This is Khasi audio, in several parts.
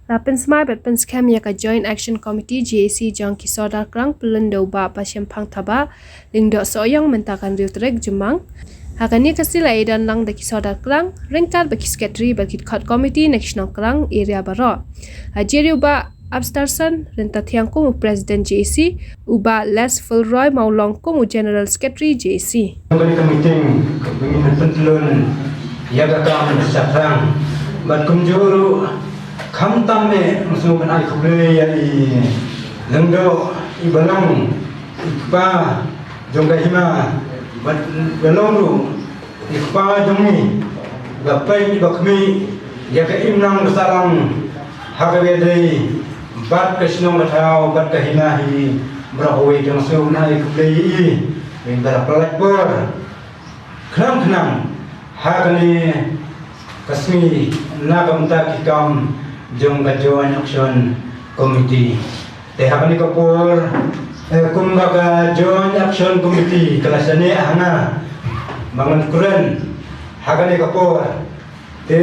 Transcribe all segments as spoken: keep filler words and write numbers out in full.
La pynsmai bad pynskhem ïa ka Joint Action Committee J A C jong ki Sordar Krang, pyllun da u Bah Bashemphang Thabah, Lyngdoh Sohiong, mynta ka hynriew tarik Jymmang. Ha kane ka sngi la ïadon lang da ki Sordar Krang, ryngkat bad ki Secretary bad ki Dkhot Committee na ki shnong Krang area baroh. Ha jingïaroh u Bah Abstarson Ryntathiang kum u President J A C, u Bah Les Fulroy Mawlong kum u General Secretary J A C. Kane ka meeting kaba ngin pyntlun ïa ka kam ka shaphrang bad kumjuh ruh khamtam eh nga sngewbha ban ai khublei ïa i Lyngdoh, i ba long i kpa jong ka hima bad ba long ruh i kpa jong ngi, ba peit ba khmih ïa ka imlang ka sahlang ha kaba ïadei bad ka shnong ka thaw bad ka hima hi baroh kawei. Nga sngewbha ban ai khublei ïa i, i ba la pynlait por khnang khnang ha kane ka sngi na ka bynta ki kam jong ka Joint Action Committee. Te ha kane ka por, eh, kum ba ka Joint Action Committee ka la shaniah ha nga ba ngan kren ha kane ka por. Te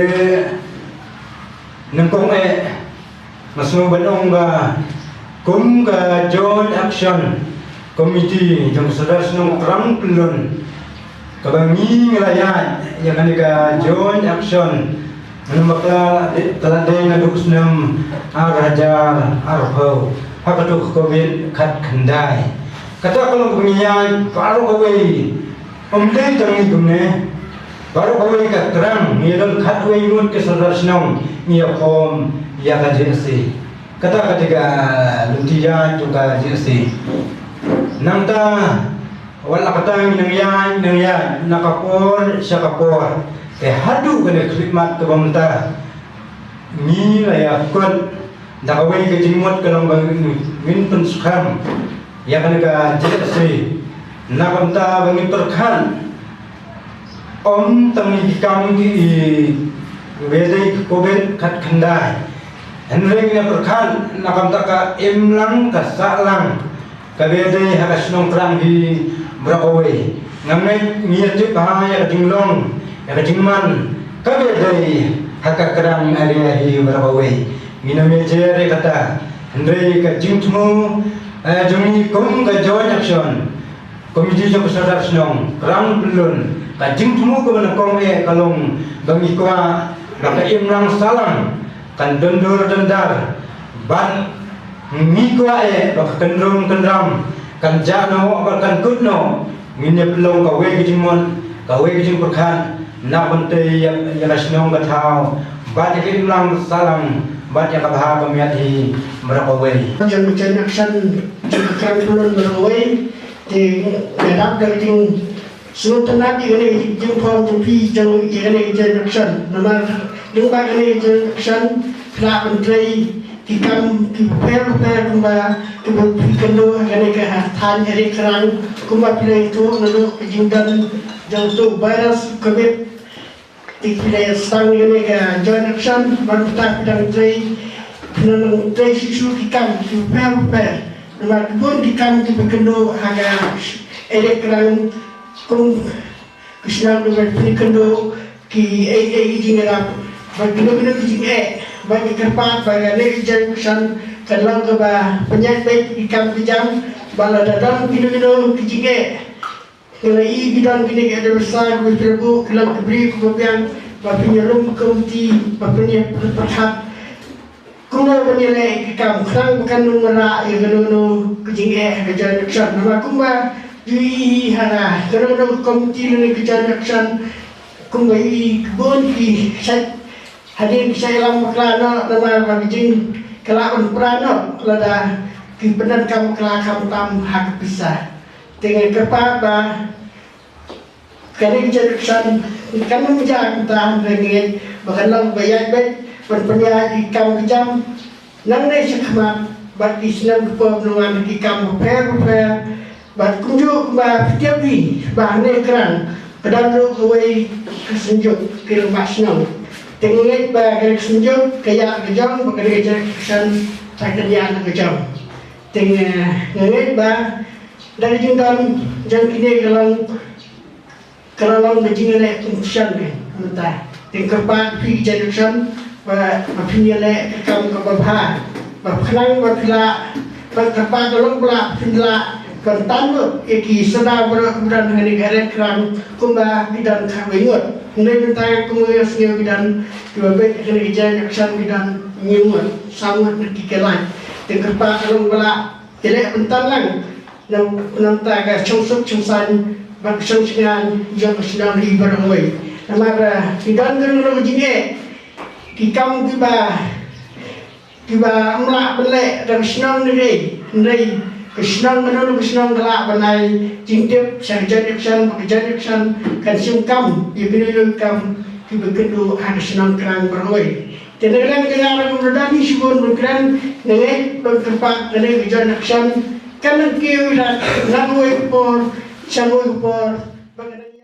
nyngkong eh nga sngew ban ong ba kum ka Joint Action Committee jong ka Sordar Shnong Krang Pyllun, kaba ngi ngi la ïaid ïa kane ka Joint Action, ngan ym bakla, ka la dei naduh u snem ar hajar arphew ha kato ka Covid khatkhyndai. Kata ka long kaba ngi ïaid baroh kawei. Ym dei tang ngi kumne, baroh kawei ka Krang ngi don khatwei ngut ki Sordar Shnong ngi ïakhom ïa ka J A C. Kata ka dei ka lynti ïaid jong ka J A C. Nangta wat la katta ngi nang ïaid nang ïaid na ka por sha ka por, te haduh kane ka khyllipmat kaba mynta ngi la ïakut da kawei ka jingmut ka long ba ngin pynskhem ïa kane ka J A C. Na ka bynta ba ngin pyrkhat ym tang ïa ki kam ki, kaba ïadei ka Covid khatkhyndai, hynrei ngin ïa pyrkhat na ka bynta ka imlang ka sahlang kaba ïadei ha ka shnong Krang hi baroh kawei. Nga ngeit ngi ïa tip bha ïa ka jinglong ïa ka jingman kaba ïadei ha ka Krang area hi baroh kawei. Ngin ym ïa jer ïa kata, hynrei ka jingthmu, eh, jong ngi kum ka Joint Action Committee jong ka Sordar Shnong Krang Pyllun, ka jingthmu kaba nyngkong eh ka long ba ngi kwah ba ka imlang sahlang kan dyndur dyndar bad ngi kwah eh ba ka kynrum kynram kan jah noh bad kan kut noh. Ngin ïa pynlong kawei ka jingmut, kawei ka jingpyrkhat na ka bynta ïa, ïa ka shnong ka thaw bad ïa ka imlang sahlang bad ïa ka bha ka miat hi baroh kawei. Jong ka Joint Action jong ka Krang Pyllun baroh kawei, te nga dap da ka jing sngewtynnat ïa kane ka jingkhot jong phi jong ïa kane ka Joint Action. Namar lyngba kane ka Joint Action phi lah ban trei ki kam kiba pher bapher kumba kiba phi kynduh ha kane ka thaiñ Area Krang, kumba phi la ïathuh naduh ka jingdon jong utu u virus Covid. Te phi la sdang ïa kane ka Joint Action ban pynta phi dang trei, phi dang trei shuh shuh ki kam kiba pher bapher. Namar ki bun ki kam kiba kynduh ha ka Area Krang kum ka shnong kaba phi kynduh, kiei kiei ki jingïarap bad kino kino ki jingeh, bad nga kyrpad ba kane ka Joint Action kan long kaba pynïaid beit ki kam ki jam, ba lada don kino kino ki jingeh. Nga la ïohi ki don kine ki adviser kiba phi la buh, ki long ki briew kiba biang, ba phin ïarum kum ki, ba phin ïa pyrkhat kumno ban ïaleh ki kam khnang ba kan ym wanrah ïa kano kano ka jingeh ha ka Joint Action. Namar kumba ju ïohi ha kano kano ka komiti lane ka Joint Action, kumba ïohi ki bun ki shait, hadien ki shait ïalam bakla noh, namar ba ka jing ka lah ban pra noh lada ki pyndonkam bakla khamtam ha ka pisa. Te nga kyrpad ba kane ka Joint Action kan ym jia kumta, hynrei nga ngeit ba kan long ba ïaid beit ban pynïaid ki kam ki jam nangne shakhmat bad ki snem ki por ban wan ki kam bapher bapher. Bad kumjuh kumba phi tip hi ba hangne Krang ka don ruh kawei ka Synjuk ki Rangbah Shnong. Te nga ngeit ba kane ka Synjuk ka ïaid ka jong, ba kane ka Joint Action ka ïaid ka jong. Te nga ngeit ba da ka jingdon jong kine ka long, ka la long ka jingïaleh kum shen ka mynta. Te nga kyrpad ïa phi ki Joint Action ba, ba phin ïaleh ka kam kaba bha, ba khnang ba phi lah, ba kyrpad ka long ba lah phin lah ban tan lut ïa ki sawdong baroh kiba don hangne ha Ri Krang kumba ki don khatwei ngut. Hynrei mynta kum ïa sngew ki don kiba beit hangne ka joint action ki don hynñiew ngut, saw ngut na ki kyllaiñ. Te kyrpad ka long ba lah ïaleh ban tan lang na, na bynta ka shongsuk shongsaiñ bad ka shongshngaiñ jong ka shnong hi baroh kawei. Namar, eh, ki don kano kano ka jingeh, ki kam kiba, kiba ym lah ban leh da ka shnong ne dei, hynrei ka shnong kano kano ka shnong ka lah ban ai jingtip sha ka joint action, ba ka joint action kan shim kam ïa kino kino ki kam kiba kynduh ha ka shnong Krang baroh kawei. Te na ka liang jong nga ruh kumno da ngi shibun ban kren, nga ngeit ban kyrpad kane ka joint action kan nang kiew ïa na kawei ka por sha kawei ka por. Ba kane